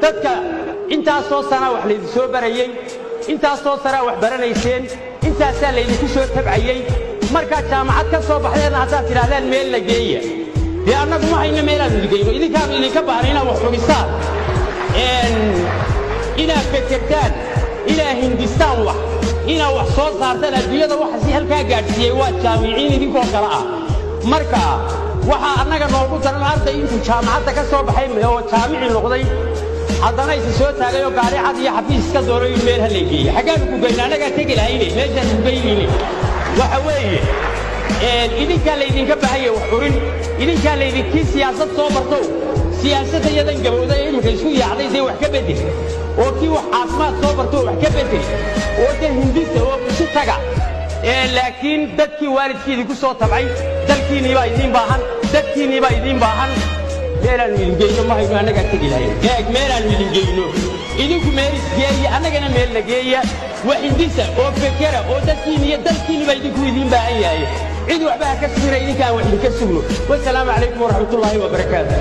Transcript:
Dadka intaasoo sanaa wax laydin soo barayey, intaasoo sanaa wax baranayseen, intaasaa laydinku soo tabcayey. Markaad jaamacad ka soo baxdeenna haddaad tidhaahdaan meel la geeya, dee annagu ma hayno meelaanu idin geyno. Idinkaanu idinka baahnay inaad wax xugistaan, inaad fekertaan, inaad hindistaan wax, inaad wax soo saartaan. Adduunyada waxa si halkaa gaadhsiiyey waa jaamiciin idinkoo kale ah. Marka waxaa annaga noogu daran arday intuu jaamacadda ka soo baxay oo jaamici noqday, haddana isa soo taagay oo gaari cad iyo xafiis iska doonay in meel ha la geeyo. Xaggaanu ku geyna? Annagaa tegi lahayne, meeshaan ku geynayne. Waxa weeye, idinkaa laydinka baahanya wax curin, idinkaa laydinkii siyaasad soo bartow, siyaasadda iyadan gabowday ee iminka isku yaacday dee wax ka beddel, oo kii wax caafimaad soo barto wax ka beddel, oo dee hindisa oo isu taga. Laakiin dadkii waalidkii idinku soo tabcay, dalkiinnii baa idiin baahan, dadkiinnii baa idiin baahan. Meelaannu idin geyno ma hayno, annagaa tegi lahayn. Eeg, meelaannu idin geyno, idinku meel isgeeya, annagana meel la geeya. Wax hindisa oo fekera oo dadkiinni iyo dalkiinni baa idinku idiin baahan yahay. Cid waxba ha ka sugina, idinkaan wax idinka sugno. Wasalaamu calaykum waraxmatullaahi wabarakaatu.